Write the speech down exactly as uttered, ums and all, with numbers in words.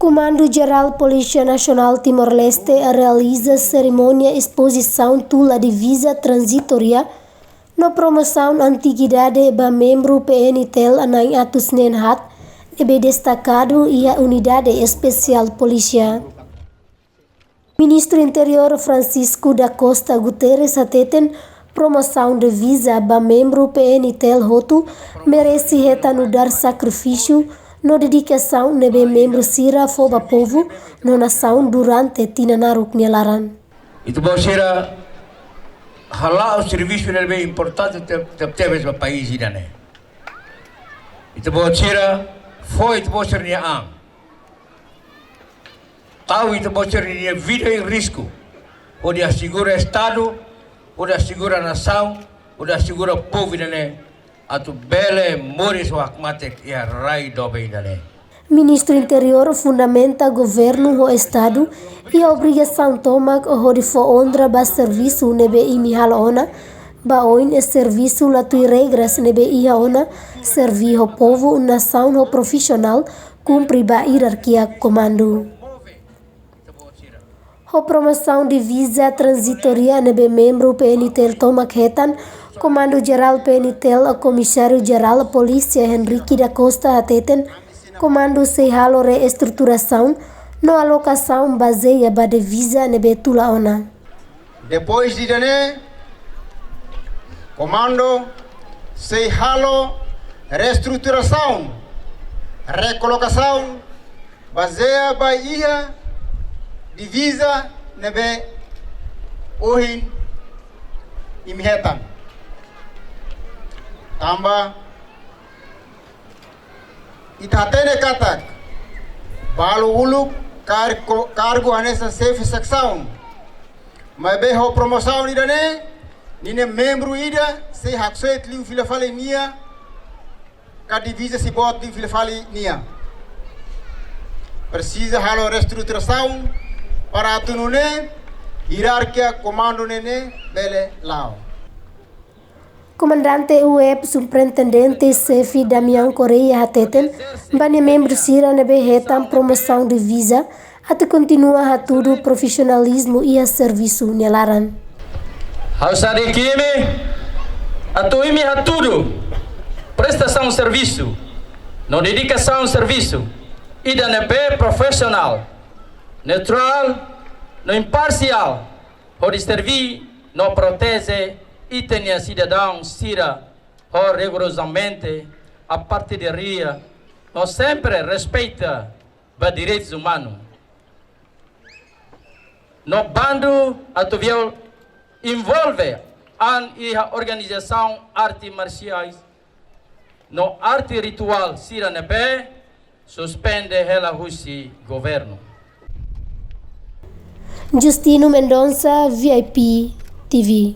Komandu Jerál Polísia Nasionál Timor-Leste realiza serimónia espozisaun tula diviza tranzitória no promosaun antiguidade ba membru P N T L na'in atus neen haat, ne'ebé destakadu iha Unidade Espesiál Polísia. Ministru Interiór Francisco da Costa Guterres hateten, promosaun diviza ba membru P N T L hotu merese hetan nu'udar sakrifísiu no dedikasaun ne'ebé membru sira fó ba povu no nasaun durante tinan naruk nia laran. Ita-boot sira hala'o servisu ne'ebé importante te-, te-, tebes ba país ida-ne'e. Ita-boot sira fó ita-boot sira-nia an, tau ita-boot sira-nia vida em risco, hodi asegura Estadu, hodi asegura nasaun, hodi asegura povu ida-ne'e atu bele moris ho hakmatek iha rai doben ida-ne'e. Ministru Interiór fundamenta governu ho Estadu iha obrigasaun tomak hodi fó onra ba servisu ne'ebé imi halo ona, ba oin servisu la tuir regras ne'ebé iha ona, serví ho povu, nasaun ho profisionál, kumpre ba ierarkia komandu. Ho promosaun diviza tranzitória ne'ebé membru P N T L tomak hetan, Komandu Jerál P N T L Komisáriu Jerál Polísia Henrique da Costa hateten, komandu sei halo reestruturasaun no alokasaun bazeia ba diviza ne'ebé tula ona. Depois de ida-ne'e, komandu sei halo reestruturasaun, rekolokasaun, bazeia ba iha diviza ne'ebé ohin imi hetan. Tanba ita hatene katak balu uluk kar-, ko-, kargu hanesan xefe seksaun. Maibé ho promosaun ida-ne'e, ninia membru ida sei haksoit liu fila fali nia, ka diviza sei boot liu fila fali nia. Presiza halo reestruturasaun para atu nune'e ierarkia komandu ne'e bele la'o. Komandante U E P Superintendente Xefe Damião Correia hateten, ba nia membru sira ne'ebé hetan promosaun diviza, atu kontinua hatudu profisionalizmu iha servisu nia laran. Ha'u sei dehan imi, atu imi hatudu prestasaun servisu no dedikasaun servisu ida ne'ebé profisionál, neutrál no imparsiál, hodi serví no proteje ita-nia sidadaun sira ho rigorozamente a partir de ria, no sempre respeita ba direitus umanus. No bandu atu viol envolve an iha organizasaun arte marsiais no arte rituál sira ne'ebé suspende hela husi governu. Justino Mendonça, V I P T V.